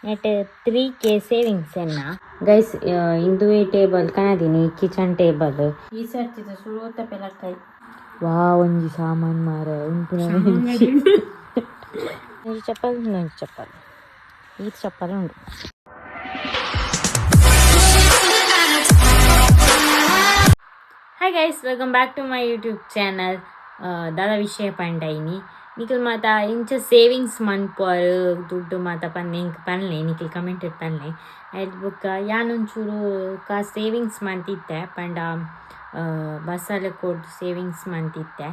ನೆಟ್ 3K savings ಎನ್ನ. Guys, ಇಂದುವೆ table ಕನದಿನಿ, ಕಿಚನ್ ಟೇಬಲ್. ಈ ಸರ್ತಿದ ಸುರುತ ಪೆಲಕಾಯಿ. ವಾ, ಒಂಜಿ ಸಾಮಾನ್ ಮಾರ ಉಂಪುನ. ಒಂಜಿ ಚಪ್ಪಲ್, ಇನ್ನೊಂಜಿ ಚಪ್ಪಲ್, ಈ ಚಪ್ಪಲ್ ಉಂಡು. Hi guys, welcome back to my YouTube channel. ದಾದ ವಿಷಯ ಪಂಡ, ಇನಿ ನಿಕಲ್ ಮಾತ ಇಂಚ ಸೇವಿಂಗ್ಸ್ ಮನ್ಪುವರ್ ದುಡ್ಡು ಮಾತ ಪನ್ನೆ, ಇಂಕ್ ಪನ್ಲೆ, ನಿಕಲ್ ಕಮೆಂಟ್ ಪನ್ಲೆ. ಐದ್ ಬೊಕ್ಕ ಯಾನೊಂಚೂರು ಕಾ ಸೇವಿಂಗ್ಸ್ ಮಂತಿತ್ತೆ ಪಂಡ, ಬಸ್ಸಲ್ಲಿ ಕೊಡ್ದು ಸೇವಿಂಗ್ಸ್ ಮಂತಿತ್ತೆ.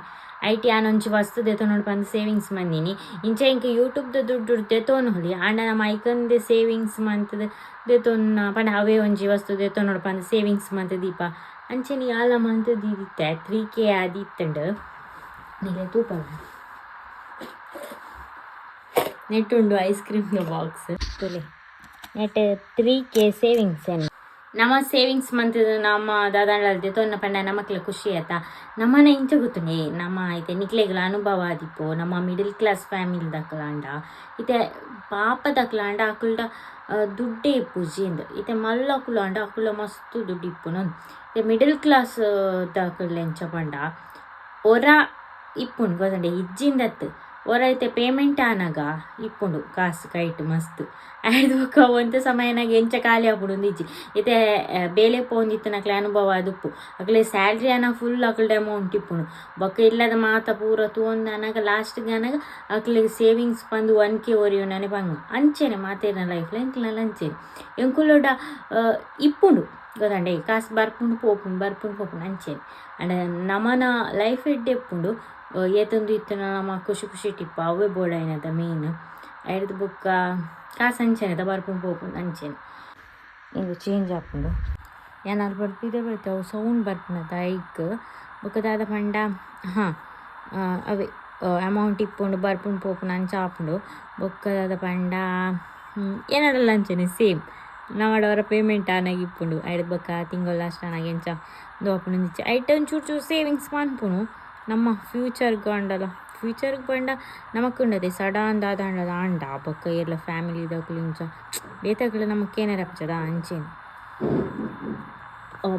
ಐಟ್ ಯಾನೊಂಜಿ ವಸ್ತು ದೆತೊನೊಡು ಪಂದ್ ಸೇವಿಂಗ್ಸ್ ಮಂದಿನಿ. ಇಂಚ ಇಂಕ್ ಯೂಟ್ಯೂಬ್ದ ದುಡ್ಡು ದೆತೊನೊಲಿ, ಆಂಡ ನಮ್ಮ ಐಕಂದೆ ಸೇವಿಂಗ್ಸ್ ಮಂತದ್ ದೆತೊನ್ನ ಪಂಡ, ಅವೇ ಒಂಜಿ ವಸ್ತು ದೆತೊನೊಡು ಪಂದ್ ಸೇವಿಂಗ್ಸ್ ಮಂತ್ ದೀಪ. ಅಂಚನೆ ಯಾಲ ಮಂತ್ ದೀದಿತ್ತೆ, 3K ಆದಿತ್ತುಂಡು. ನಿಲೆ ತೂಪಲ್ಲ, ನೆಟ್ಟುಂಡು ಐಸ್ ಕ್ರೀಮ್ ಬಾಕ್ಸ್ ತುಲೆ. ನೆಟ್ 3K savings ಎನ್ನ. ನಮ್ಮ ಸೇವಿಂಗ್ಸ್ ಮಂತದ ನಮ್ಮ ದಾದಾಂಡಲ ದೆತೊನ್ನ ಪಂಡ ನಮಕ್ಲ ಖುಷಿ ಆತ. ನಮ್ಮನ ಇಂಚ ಗೊತ್ತುಂಡೆ, ನಮ್ಮ ಇತ್ತೆ ನಿಕ್ಲೆಗ್ಲ ಅನುಭವ ಆದಿಪ್ಪು. ನಮ್ಮ ಮಿಡಲ್ ಕ್ಲಾಸ್ ಫ್ಯಾಮಿಲಿ ದಕ್ಲಾಂಡ, ಇತ್ತೆ ಪಾಪ ದಕ್ಲಾಂಡ ಅಕುಲ್ಡ ದುಡ್ಡೇ ಇಪ್ಪುಜಿ ಇಂದ್. ಇತ್ತೆ ಮಲ್ಲ ಅಕುಲು ಆಂಡ ಅಕುಲ ಮಸ್ತ್ ದುಡ್ಡು ಇಪ್ಪುನು. ಇತ್ತೆ ಮಿಡಲ್ ಕ್ಲಾಸ್ ದಕುಲು ಎಂಚ ಪಂಡ, ಒರ ಇಪ್ಪುಂಡು ಗೊತ್ತುಂಡೆ, ಇಜ್ಜಿಂದತ್ತು. ಒರ ಇತ್ತೆ ಪೇಮೆಂಟ್ ಆನಗ ಇಪ್ಪುಂಡು ಕಾಸು ಕೈಟ್ ಮಸ್ತ್. ಐಡ್ದ್ ಬೊಕ್ಕ ಒಂತೆ ಸಮಯನಾಗ ಎಂಚ ಖಾಲಿ ಆಪುಂಡು ಇಜ್ಜಿ. ಇತ್ತೆ ಬೇಲೆ ಪೋಂದಿತ್ತಿನಕ್ಲೆ ಅನುಭವ ಆದುಪ್ಪು. ಅಕ್ಲೆ ಸ್ಯಾಲ್ರಿ ಆನ ಫುಲ್ ಅಕಲ್ಡ ಅಮೌಂಟ್ ಇಪ್ಪುಂಡು. ಬೊಕ್ಕ ಇಲ್ಲದ ಮಾತ ಪೂರ ತೂವೊಂದು ಆನಗ, ಲಾಸ್ಟ್ಗೆ ಆನಗ ಅಕ್ಲೆಗ್ ಸೇವಿಂಗ್ಸ್ ಪಂದ್ 1K ಒರಿಯುನನೆ ಬಂಗ. ಅಂಚೆನೆ ಮಾತೆರ್ನ ಲೈಫ್ಲ, ಎಂಕ್ಲಲ ಅಂಚೆನೆ. ಎಂಕುಲುಡ ಇಪ್ಪುಂಡು ಗೊತ್ತಂಡೆ, ಕಾಸು ಬರ್ಪುಂಡು ಪೋಪುಂಡು, ಬರ್ಪುಂಡು ಪೋಪುಂಡು, ಅಂಚೆನೆ. ಆಂಡ ನಮನ ಲೈಫ್ ಎಡ್ಡೆ ಇಪ್ಪುಂಡು. ಏತೊಂದು ಇತ್ತುಂಡ ನಮ ಖುಷಿ ಖುಷಿಟ್ ಇಪ್ಪ, ಅವೇ ಬೋಡಾಯಿನತ ಮೇನ್. ಐಡ್ದ್ ಬೊಕ್ಕ ಕಾಸು ಅಂಚೆನೆ ಬರ್ಪುಂಡು ಪೋಪುಂಡು, ಅಂಚೆನೆ. ಇಂದು ಚೇಂಜ್ ಆಪುಂಡು. ಯಾನ್ ಅಲ್ಪ ಪಿದಯಿ ಬತ್ತೆ, ಅವು ಸೌಂಡ್ ಬರ್ಪುನತ ಐಕ್. ಬೊಕ್ಕ ದಾದ ಪಂಡ, ಹಾಂ, ಅವೇ ಅಮೌಂಟ್ ಇಪ್ಪುಂಡು, ಬರ್ಪುಂಡು ಪೋಪುಂಡು, ಅಂಚ ಆಪುಂಡು. ಬೊಕ್ಕ ದಾದ ಪಂಡ, ಏನಡಲ್ಲ ಅಂಚೆನೆ ಸೇಮ್. ನಮಡವರ ಪೇಮೆಂಟ್ ಆನಾಗ ಇಪ್ಪುಂಡು. ಐಡ್ದ್ ಬೊಕ್ಕ ತಿಂಗೊಲ್ ಲಾಸ್ಟ್ ಆನಾಗ ಎಂಚ ಉಂದು ಆಪುಂಡು ಇಜ್ಜಿ. ಐಟ್ ಒಂಚೂರು ಚೂರು ಸೇವಿಂಗ್ಸ್ ಮನ್ಪುನು ನಮ್ಮ ಫ್ಯೂಚರ್ಗ್ ಆಂಡಲ. ಫ್ಯೂಚರ್ಗ್ ಪಂಡ ನಮಕ್ ಉಂಡತೆ ಸಡನ್ ದಾದ ಆಂಡಲ ಆಂಡ, ಬೊಕ್ಕ ಏರ್ಲ ಫ್ಯಾಮಿಲಿ ದಕುಲು ಇಂಚ ಬೇತೆಕುಲು ನಮಕ್ ಏನಾರ ಆಪುಜದ, ಅಂಚೆನೆ.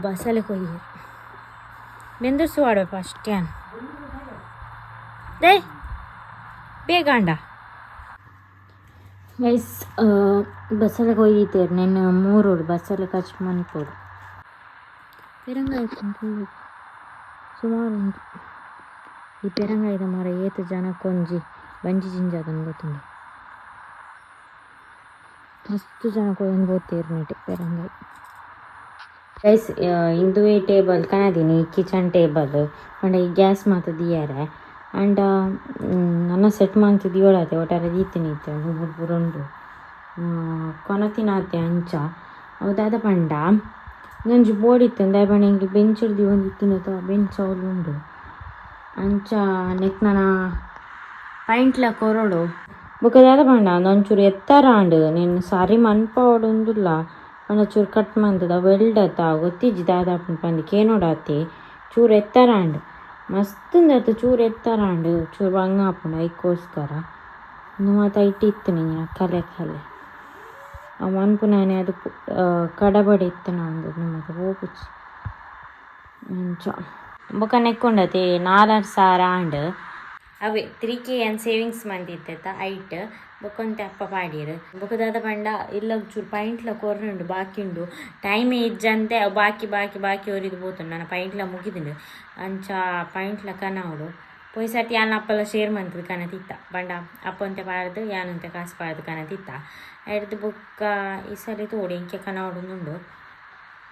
ಬಸಲೆ ಕೊಯ್ಯೆರ್ ಬೆಂದರ್ಸು ಆಡುವ ಫಸ್ಟ್ ಯಾನ್ ದೈ ಬೇಗ ಅಂಡ. ಗೈಸ್, ಬಸಳೆ ಕೊಯ್ದಿತ್ತೇರು ನೆನ್ನ ಮೂರೋಡು ಬಸಳೆ ಕಚ್ ಮನ್ಪೊಡು. ಪೆರಂಗಾಯಿ ಸುಮಾರು ಉಂಟು. ಈ ಪೆರಂಗಾಯಿದ ಮರ ಏತ್ ಜನಕ್ಕೊಂಜಿ ಬಂಜಿ ಜಿಂಜಾದನ್ ಗೊತ್ತುಂಡು. ಮಸ್ತ್ ಜನ ಕೊಯ್ಯೊಂದು ಪೋತೇರು ನೆಟ್ ಪೆರಂಗಾಯಿ. ಗೈಸ್, ಇಂದುವೆ ಟೇಬಲ್ ಕನದಿನಿ, ಕಿಚನ್ ಟೇಬಲ್. ಪಂಡ ಈ ಗ್ಯಾಸ್ ಮಾತ ದಿಯರೆ. ಆಂಡ ನನ ಸೆಟ್ ಮಂತ್ ದಿಯೋಡಾತೆ, ಒಟ್ಟಾರೆ ದೀತಿನಿ. ಇತ್ತೆ ಪೂರ ಪೂರ ಉಂಡು, ಕೊನತಿನಾತೆ ಅಂಚ. ಅವು ದಾದ ಪಂಡ, ಒಂಜಿ ಬೋರ್ಡ್ ಇತ್ತು. ದಾಯೆ ಪಂಡ ಎಂಕ್ ಬೆಂಚ್ ದೀವೊಂದಿತ್ತಿನತ ಬೆಂಚ್ ಅವ್ಲು ಉಂಡು. ಅಂಚ ನೆಕ್ ನನ ಪೈಂಟ್ಲ ಕೊರೊಡು. ಬೊಕ್ಕ ದಾದ ಪಂಡ, ಒಂಚೂರು ಎತ್ತರ ಆಂಡ್. ನೆನ್ ಸರಿ ಮನ್ಪಾವೊಡುಂದುಲ್ಲ. ಪಂಡ ಚೂರು ಕಟ್ ಮಂತುದ ವೆಲ್ಡ್ ಅತ್ತ, ಗೊತ್ತಿಜ್ಜಿ ದಾದ ಆಪುಂಡು ಪಂದ್ ಕೇನೊಡಾತೆ. ಚೂರು ಎತ್ತರ ಆಂಡ್, ಮಸ್ತ್ ಉಂದತ್ತ, ಚೂರು ಎತ್ತರ ಆಂಡ್, ಚೂರು ಬಂಗ ಆಪುಂಡು. ಐಕ್ಕೋಸ್ಕರ ಉಂದು ಮಾತ ಐಟ್ ಇತ್ತಿನಿ ಕಲೆ ಕಲೆ. ಅವು ಮನ್ಪುನಾನೆ ಅದು ಕಡಬಡ ಇತ್ತುನ ಅಂದ್ ಮಾತ ಪೋಪುಜಿ ಅಂಚ. ಬೊಕ್ಕ ನೆಕ್ಕೊಂಡತೆ 4000 ಆಂಡ್. ಅವೇ 3K ಯಾನ್ ಸೇವಿಂಗ್ಸ್ ಮಂತಿತ್ತೆತ್ತ, ಐಟ್ ಬೊಕ್ಕ ಒಂತೆ ಅಪ್ಪ ಪಾಡ್ಯೆರ್. ಬೊಕ್ಕ ದಾದ ಪಂಡ, ಇಲ್ಲ ಚೂರು ಪೈಂಟ್ಲ ಕೊರ್ರುಂಡು, ಬಾಕಿ ಉಂಡು. ಟೈಮೇ ಇಜ್ಜಂತೆ ಅವು ಬಾಕಿ ಬಾಕಿ ಬಾಕಿ ಒರಿದು ಪೋತುಂಡು. ನನ್ನ ಪೈಂಟ್ಲ ಮುಗಿದುಂಡು, ಅಂಚ ಪೈಂಟ್ಲ ಕನವಡು. ಪೋಯಿ ಸರ್ತಿ ಯಾನ್ ಅಪ್ಪಲ ಶೇರ್ ಮಂತುದು ಕನತಿತ್ತ. ಪಂಡ ಅಪ್ಪ ಒಂತೆ ಪಾಡ್ದು, ಯಾನೊಂತೆ ಕಾಸು ಪಾಡ್ದು ಕನತಿತ್ತ. ಐಡ್ದ್ ಬೊಕ್ಕ ಈ ಸಲ ತೋಡು ಎಂಕೆ ಕನವಡುಂದುಂಡು.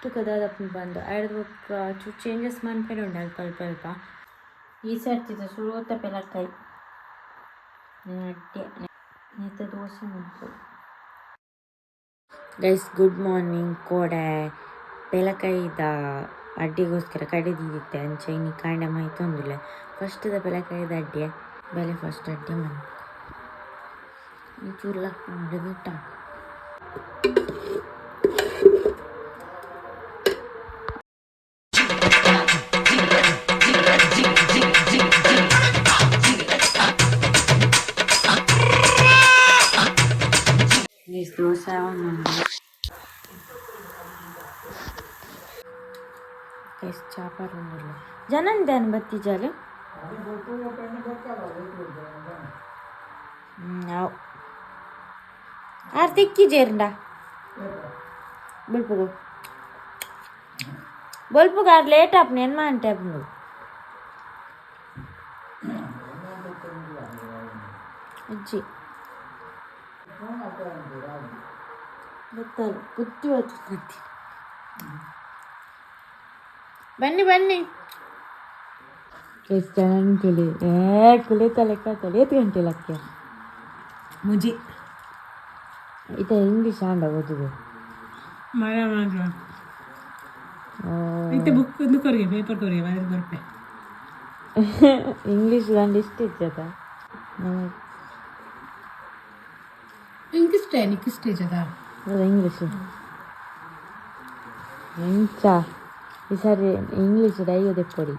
ತೂಕ ದಾದಪ್ಪುಂಡು ಪಂದ್. ಐಡ್ದ್ ಬೊಕ್ಕ ಚೂರು ಚೇಂಜಸ್ ಮನ್ಪೆರೆ ಉಂಡು ಅಲ್ಪ ಅಲ್ಪ ಅಲ್ಪ. ಈ ಸರ್ತಿದ ಸುರುತ ಪೆಲಕಾಯಿ ಅಡ್ಡೆ ನೆತ್ತ ದೋಸೆ ಮನ್ಪೊಡು. Guys, good morning. ಕೋಡೆ ಪೆಲಕಾಯಿದ ಅಡ್ಡಿಗೋಸ್ಕರ ಕಡೆದಿದ್ದಿತ್ತೆ. ಅಂಚ ಇನಿ ಕಾಂಡೆ ಮೈತೊಂದುಲ್ಲೆ. ಫಸ್ಟ್ದ ಪೆಲಕಾಯಿದ ಅಡ್ಡೆ ಬೆಲೆ, ಫಸ್ಟ್ ಅಡ್ಡೆ ಮನ್ಪುಗ. ಚೂರು ಲಕ್ ಮಾಡಿ. ದೋಸೆ ಒಂದು ಗೈಸ್, ಚಾಪಾರ್ ಒಂದಿಲ್ಲ ಜನನ್ ಧ್ಯಾನ ಬತ್ತಿ ಜಾಲು. ಅವು ಆರ್ ತಿಕ್ಕಿ ಜೇರಂಡ ಬೊಲ್ಪುಗು ಬೊಲ್ಪುಗು ಆರ್ ಲೇಟ್ ಆಪ್ನ ಏನ್ ಮಂಟೆ ಆಪುಂಡು. ಅಜ್ಜಿ ಗೊತ್ತಲ್ಲ, ಬುದ್ಧಿ ಹೋಗ್ತದೆ. ಬನ್ನಿ ಬನ್ನಿ. ಎಷ್ಟು ಜನ ಕುಲಿ ಏ ಕುಲಿ ತಲೆ ತಲೆ ಏತ್ ಗಂಟೆ ಲಕ್ಕ. ಮುಜಿ. ಇತ ಇಂಗ್ಲೀಷ್ ಆಂಡ ಓದುದು. ಮರ ಮಾತ್ರ. ಇತ್ತೆ ಬುಕ್ ಒಂದು ಕೊರಿಗೆ ಪೇಪರ್ ಕೊರಿಗೆ ಬರೆದು ಕೊರ್ಪೆ. ಇಂಗ್ಲೀಷ್ ದಂಡ ಇಷ್ಟ ಇಜ್ಜದ ನಮಗೆ. ಇಂಕ್ ಇಷ್ಟ, ನಿಕ್ ಇಷ್ಟ ಇಜ್ಜದ. ಇಂಗ್ಲೀಷ್ ಎಂಚ ಈ ಸಾರಿ ಇಂಗ್ಲೀಷ್ ಐವತ್ತು ದೆಪ್ಪೊಡಿ.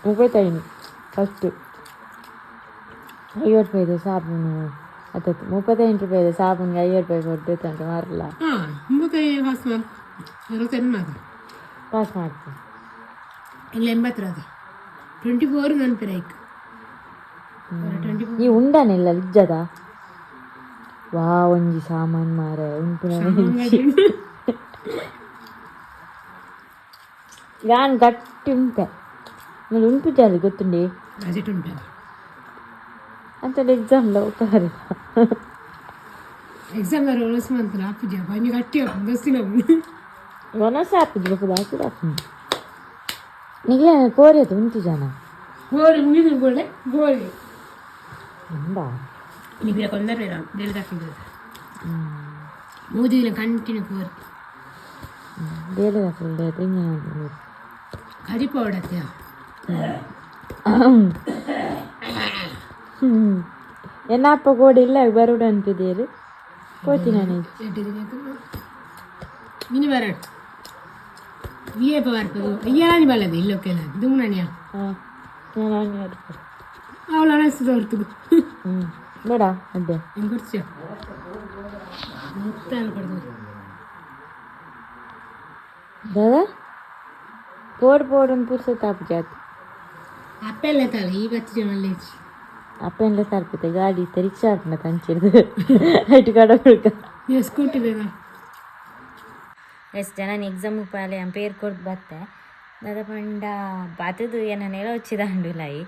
35 ಫಸ್ಟ್ 50 ರೂಪಾಯಿದು ಸಾಬೂನು ಅತ್ತತ್ತು 38 ರೂಪಾಯಿದು ಸಾಬೂನ್ಗೆ 50 ರೂಪಾಯಿ ಕೊಡ್ತಂತ ಮಾರಲ್ಲ. ಹಾಂ, 35 ಪಾಸ್ ಮಾರ್ಕ್ 68 ಮಾತ್ರ. ಪಾಸ್ ಮಾಡ್ತೀನಿ. ಇಲ್ಲ, 80ರದ 24 ನೆನಪಿರ ಐಕ್ 24. ಈ ಉಂಡಾನೆಲ್ಲ ಇಜ್ಜದ ವಾ ಒಂಜಿ ಸಾಮಾನ್ ಮಾರೆ ಉಂಟು. ಯಾನ್ ಗಟ್ಟಿ ಉಂಟೆ ಆಮೇಲೆ ಉಂಟು ಜಾಲಿ ಗೊತ್ತುಂಡಿ. ಬಜೆಟ್ ಉಂಟು. ಅಂತ ಎಕ್ಸಾಮ್ಲ ಒಪ್ಪಾರೆ. ಎಕ್ಸಾಮ್ ರೋಲ್ಸ್ ಮಂತ್ ಆಪುಜ ಬನ್ನಿ ಗಟ್ಟಿ ಬಸ್ಸಿನ. ವನಸ ಆಪುಜಿ ಬೊಕ ಬಾಕಿ ಆಪುಂಡು. ನಿಗ್ಲೆ ಕೋರಿಯತು ಉಂಟು ಜನ. ಗೋರಿ ಮುಗಿದು ಗೋಳೆ ಗೋರಿ. ಉಂಡಾ? ನಿಮಗೆ ಕೊಂದರೆ ಬೇರೆ ಹಾಕಿದ್ದು 3 ದಿನ ಕಂಟಿನ್ಯೂ ಕೋರಿ. ಬೇರೆ ದಾಖಲೆ. ಕರಿ ಪೌಡತ್ಯ. ಎನ್ನಪ್ಪ ಕೋಡಿ ಇಲ್ಲ ಬರೋಡು ಅನ್ಪಿದ್ದೀರಿ ಪೋತಿ ನಾನು. 8 ದಿನ ಮಿನಿ ಬರ ವಿಯೇಪ ಬರ್ಪದು ಅಯ್ಯಾನಿ ಬಲ್ಲದು ಇಲ್ಲೊಕ್ಕೆಲ್ಲ ದುಮ್ನಣಿಯ. ಹಾಂ, ನಾನು ಅವಳು ಅನಿಸ್ತದ ಹೊರತು. ಹ್ಞೂ, ಬೇಡ ಅಡ್ಡೆ. ಹೆಂಗೆ ಕುರ್ಚಿಯ ಮುತ್ತ ಕೊಡ್ದು. ದಾದಾ ಪೋಡ್ ಪೋಡ್ ಒಂದು ಪುರ್ಸೊತ್ತು ಆಪುಜಾತ್. ಅಪ್ಪೆಲ್ಲ ತಲೆ ಈ ಬತ್ತಿ ಜನ ಲೇಚಿ. ಅಪ್ಪೆಲ್ಲ ತರ್ಪಿತೆ ಗಾಡಿ ಇತ್ತೆ ರಿಕ್ಷಾ ಆಪುಂಡ ತಂಚಿಡ್ದು ಐಟ್ ಕಡ ಹುಡುಕ. ನೀವು ಸ್ಕೂಟಿ ಬೇಗ. ಎಷ್ಟು ಜನ ಎಕ್ಸಾಮ್ ಪಾಲೆ ಪೇರ್ ಕೊರ್ದು ಬತ್ತೆ ದಾದ ಪಂಡ ಬತ್ತದು ಏನ వచ్చిದಾಂಡುಲಾಯಿ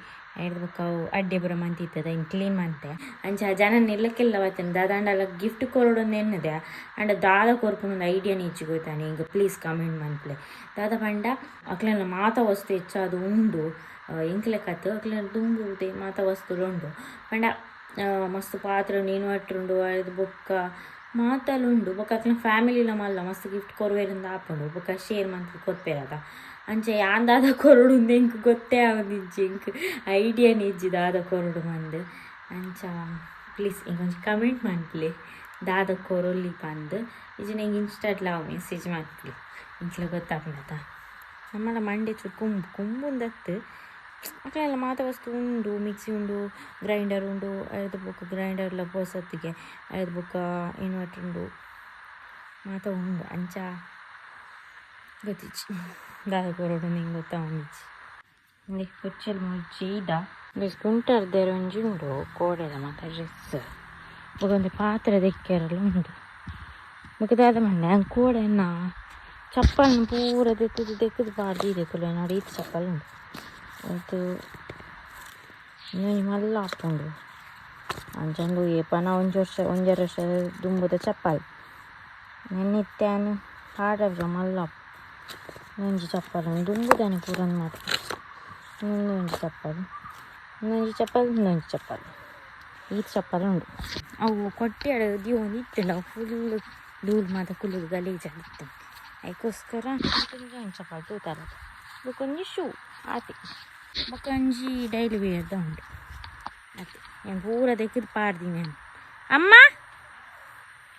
ಐಡ್ದು ಬೊಕ್ಕ ಅವು ಅಡ್ಡೆ ಪೂರ ಮಂತಿತ್ತದ ಇನ್ನು ಕ್ಲೀನ್ ಮಂತೆ. ಅಂಚ ಆ ಜನ ನಿಲ್ಲಕ್ಕೆಲ್ಲ ಬತ್ತೇನೆ ದಾದಾಂಡಲ ಗಿಫ್ಟ್ ಕೊರೊಡೊಂದು ಎನ್ನದೆ ಅಂಡ ದಾದ ಕೊರ್ಪುನ ಐಡಿಯಾ ನೀಚಿ ಗೊತ್ತಾನೆ. ಹಿಂಗೆ ಪ್ಲೀಸ್ ಕಮೆಂಟ್ ಮನ್ಪುಲೆ. ದಾದ ಪಂಡ ಅಕ್ಲೆನ ಮಾತ ವಸ್ತು ಹೆಚ್ಚಾದ್ ಉಂಡು ಎಂಕ್ಲೆ ಕತ್ ಅಕ್ಲೆನ ದುಂಬು ಮಾತ ವಸ್ತುಲು ಉಂಡು ಪಂಡ ಮಸ್ತ್ ಪಾತ್ರ ಇನ್ವರ್ಟರ್ ಉಂಡು ಅದು ಬೊಕ್ಕ ಮಾತಲು ಉಂಡು. ಬೊಕ್ಕ ಅಕ್ಲೆನ ಫ್ಯಾಮಿಲಿಲ ಮಲ್ಲ ಮಸ್ತ್ ಗಿಫ್ಟ್ ಕೊರ್ವೇರಿಂದ ಆಪುಂಡು ಬೊಕ್ಕ ಶೇರ್ ಮಂತ್ ಕೊರ್ಪೇರದ. ಅಂಚ ಯಾನ್ ದಾದ ಕೊರೊಡು ಉಂದು ಎಂಕ್ ಗೊತ್ತೇ ಆವೊಂದಿಜ್ಜಿ, ಎಂಕ್ ಐಡಿಯಾನೇ ಇಜ್ಜಿ ದಾದ ಕೊರೊಡು ಮಂದ್. ಅಂಚ ಪ್ಲೀಸ್ ಎಂಕೊಂಚಿ ಕಮೆಂಟ್ ಮನ್ಪುಲೆ ದಾದ ಕೊರೊಲಿ ಪಂದ್. ಇಜ್ಜಿಂಡ ಎಂಕ್ ಇನ್ಸ್ಟಾಟ್ಲ ಮೆಸೇಜ್ ಮನ್ಪುಲೆ, ಎಂಕ್ಲ ಗೊತ್ತಾಪುಂಡತ. ನಮ್ಮಲ ಮಂಡೆ ಚೂರು ಕೊಂಬು ಕೊಂಬುಂದತ್ತು. ಅಕ್ಲೆನ ಮಾತ ವಸ್ತು ಉಂಡು, ಮಿಕ್ಸಿ ಉಂಡು, ಗ್ರೈಂಡರ್ ಉಂಡು, ಐದು ಬೊಕ್ಕ ಗ್ರೈಂಡರ್ಲ ಪೊಸತ್ತಿಗೆ ಐದು ಬೊಕ್ಕ ಇನ್ವರ್ಟರ್ ಉಂಡು, ಮಾತ ಉಂಡು. ಅಂಚ ಗೊತ್ತಿಜ್ಜಿ ದಾದ ಕೊರೊಡು ನಿಂಗೆ ಗೊತ್ತಾವೊಂದಿಜ್ಜಿ. ಇಂದೆ ಕುಚ್ಚಲ್ ಮುಜ್ಜಿ ಇದ ಕುಂಟರ್ದೇರ್ ಒಂಜಿ ಉಂಡು ಕೋಡೆದ ಮಾತ ಡ್ರೆಸ್ ಬೊಕ ಒಂಜಿ ಪಾತ್ರೆ ದೆಕ್ಕೆರೆಲ ಉಂಡು. ಬೊಕ ದಾದ ಮಣ್ಣೆ ಅಂಕ್ ಕೋಡೆನ ಚಪ್ಪಲ್ನ ಪೂರ ದೆತ್ತುದು ದೆಕ್ಕುದು ಪಾಡ್ದು ತೂಲೆ ನೋಡಿ. ಈತ್ ಚಪ್ಪಲ್ ಉಂಡು. ಅದು ಉಂದೊಂಜಿ ಮಲ್ಲ ಆಪುಂಡು. ಅಂಚ ಉಂಡು ಏಪನ ಒಂಜಿ ವರ್ಷ ಒಂಜರೆ ವರ್ಷ ದುಂಬುದ ಚಪ್ಪಲ್ ನೆನ್ನೆ ಇತ್ತೆ ಯಾನ್ ಪಾಡರ ಮಲ್ಲ. ಒಂಜಿ ಚಪ್ಪಲ್ ದುಂಬುದಾನೆ ಪೂರ ಮಾತ. ಉಂದು ಒಂಜಿ ಚಪ್ಪಲ್, ಇನ್ನೊಂಜಿ ಚಪ್ಪಲ್, ಇನ್ನೊಂಜಿ ಚಪ್ಪಲ್, ಈತ್ ಚಪ್ಪಲ್ ಉಂಡು. ಅವು ಕೊಟ್ಯಾಡ್ ದೀವೊಂದು ಇತ್ತುಂಡು ಅವು ಫುಲ್ ಧೂಳು ಮಾತ ಕುಲ್ಲುದು ಗಲೀಜಾದಿತ್ತು. ಐಕೋಸ್ಕರ ಒಂಜಿ ಚಪ್ಪಲ್ ತೂತಾರ. ಬೊಕೊಂಜಿ ಶೂ ಆತೆ ಬೊಕ ಒಂಜಿ ಡೈಲಿ ವೇರ್ದ ಉಂಡು ಆತೆ. ಯಾನ್ ಪೂರ ದೆಕ್ಕುದು ಪಾಡ್ದಿನಿ ಯಾನ್. ಅಮ್ಮ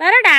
ಬರೋಡಾ?